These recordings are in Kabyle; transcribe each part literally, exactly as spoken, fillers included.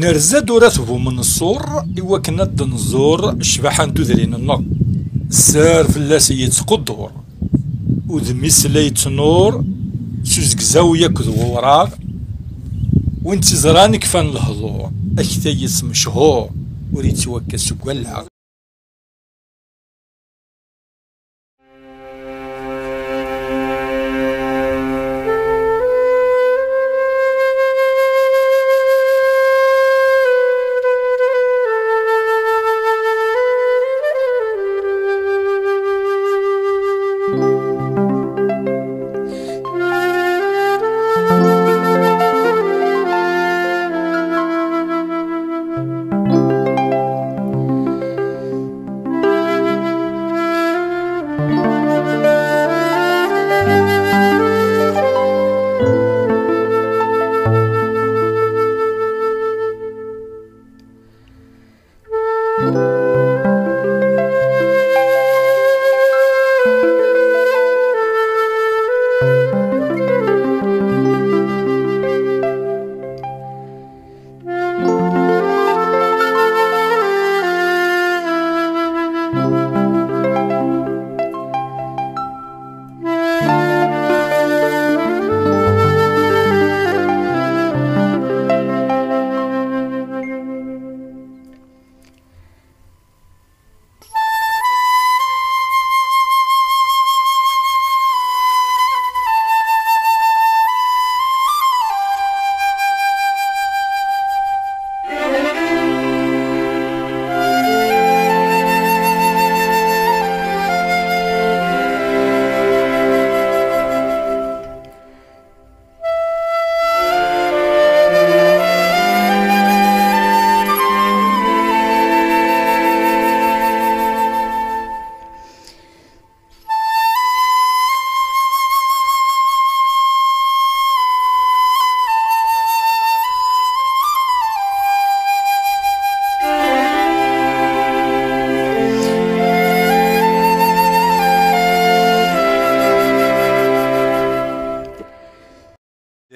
Nerza-d urat Bu Menṣur i wakken ad d-nẓur ccbaḥa n tudrin-nneɣ. Sser fell-as yettquddur. Udem-is la yettnur s uzegzaw yakk d wewraɣ. Win tt-iẓran kfan lehdur, aktay-is mechuṛ, ur yettwakkes seg wallaɣ.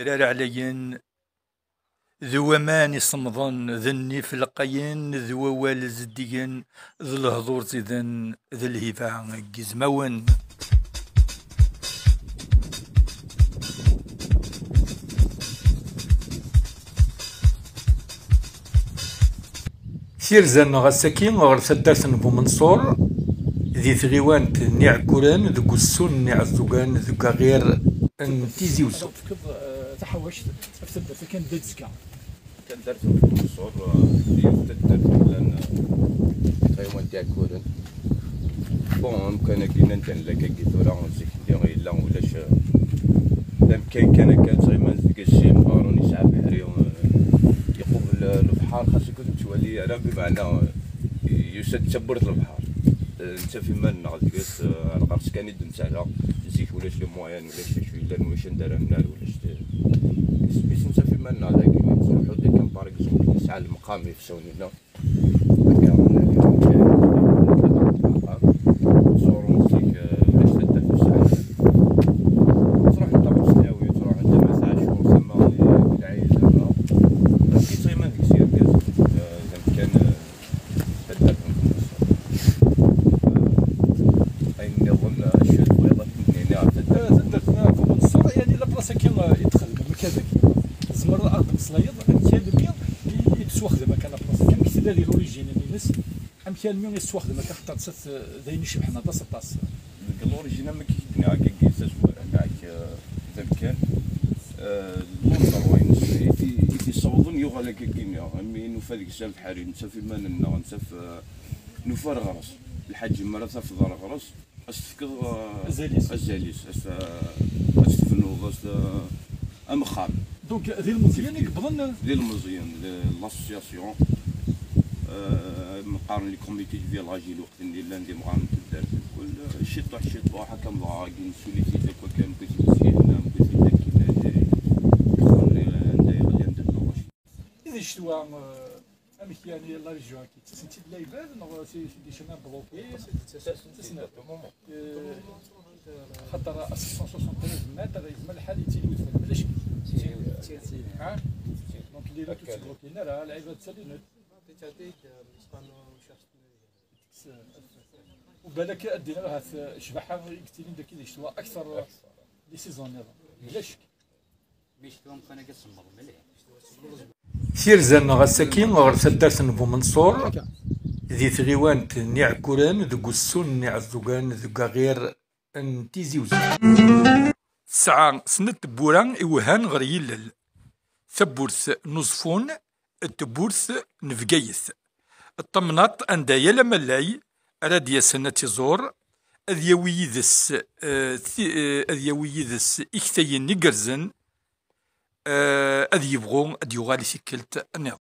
Drar ɛlayen, d waman isemḍen, d nnif lqayen, d wawal zeddigen, d lehdur ziden, d lhiba n yizmawen. Tirza-nneɣ ass-agi ɣer taddart n Bumenṣur, di tɣiwant n Iɛekkuren, deg ussun n Iɛeẓẓugen, deg aɣir n Tizi Uzzu. Tefkeḍ, eh, taḥawact ɣef taddart-a kan d azekka. Taddart n Bumenṣur, eh, yiwet taddart yellan, eh, di tɣiwant Iɛekkuren. Bon, amkan-agi anda nella akka tura, zik-nni yella ulac, eh, d amkan kan akka, ttɣiman deg-s imɣaren, yesɛa abeḥri, eh, iqubel, eh, lebḥer, xas ur nettwali ara, bimeɛna, eh, yusa-d d tawwurt n lebḥer. Eh, nettaf iman-nneɣ deg-s, eh, ar ɣer-s kan i d-nettala. Zik ulac les moyens, ulac d acu yellan, ulac anda ara nnar, ulac d-, isem-is nettaf iman-nneɣ dagi, nettruḥu-d akken, par exemple, nesɛa lemqam ifsawen-nneɣ. Akka, ẓuren zik, eh, ulac taddart ur sɛan. Ttruḥen ɣer Ustlawi, ttruḥen tama Ɛacur, tama, eh, Lɛid, tama. Amek yettɣima deg-s yergazen, eh, d amkan, eh, taddart n Bumenṣur. Eh, ayen nniḍen, eh, acu tebɣiḍ ad k-d-nini ɣef taddart? Eh, taddart n Bumenṣur, yani, la place-agi, eh, i d-txedmem akka dagi. Tzemreḍ ad d-meslayeḍ amek almi i, i d-tettwaxdem akka la place-agi, amek tella di l'origine-ines? Amek almi i tettwaxdem akka, xaṭer d, d ayen icebḥen aṭas, aṭas. Deg l'origine, am akken i k-d-nniɣ akka, deg tazwara, nniɣ-ak, eh, d amkan, eh, d l'endroit-ines i t-, i t-issawḍen yuɣal akka, akken, imi nufa deg-s abeḥri, nettaf iman-nneɣ, nettaf, eh, nufa ar ɣer-s. Lḥaǧa, mi ara tafeḍ ar ɣer-s, ad s-tefkeḍ, eh, azal-is, azal-is, ad s-, ad s-tebnuḍ, ad s-, eh, amexxam. Donc, d ilmeẓyen i yewwḍen? D ilmeẓyen, d l'association, eh, qqaren le comité de village i lweqt-nni, llan d imɣaren n taddart mkul, eh, ciṭuḥ, ciṭuḥ, akka am dɣa, agi nessuli-t-id akk akka, mkul imezyan, mkul-t-id akkin, eh, ixxamen, eh, anda yeɣli, anda d-nuɣec. I di ccetwa, eh, amek yani la région-agi? Ttasen-tt-id lɛibad neɣ c'est, c'est des chemins bloqués? Ttasen-tt-id à tout moment. Euh, xaṭer à six cent soixante-treize mètres, yezmer lḥal yettili udfel, ulac. Yettili, yettili. Ha? Donc, Lila ur tettbrukin ara, lɛibad ttalin-d. Tekkes, eh, u balak ad d-iniɣ ahat, eh, ccbaḥa i yettilin dagi di ccetwa akteṛ, eh, di saison nniḍen. Bla ccek. Mi ccetwa umkan-agi tsemmeḍ mliḥ. Tirza-nneɣ ass-agi ɣer taddart n Bumenṣur, di tɣiwant n Iɛekkuren, deg ussun n Iɛeẓẓugen, deg aɣir n Tizi Uzzu. Tesɛa snat tewwura iwehhan ɣer yilel, tawwurt n Uẓeffun d tewwurt n Bgayet. D tamnaḍt anda yal amalay ara d-yasen ad tt-iẓur, ad yawi yid-s, eh, ti-, eh, ad yawi yid-s iktayen igerrzen, eh, ad yebɣu ad yuɣal i tikkelt nniḍen.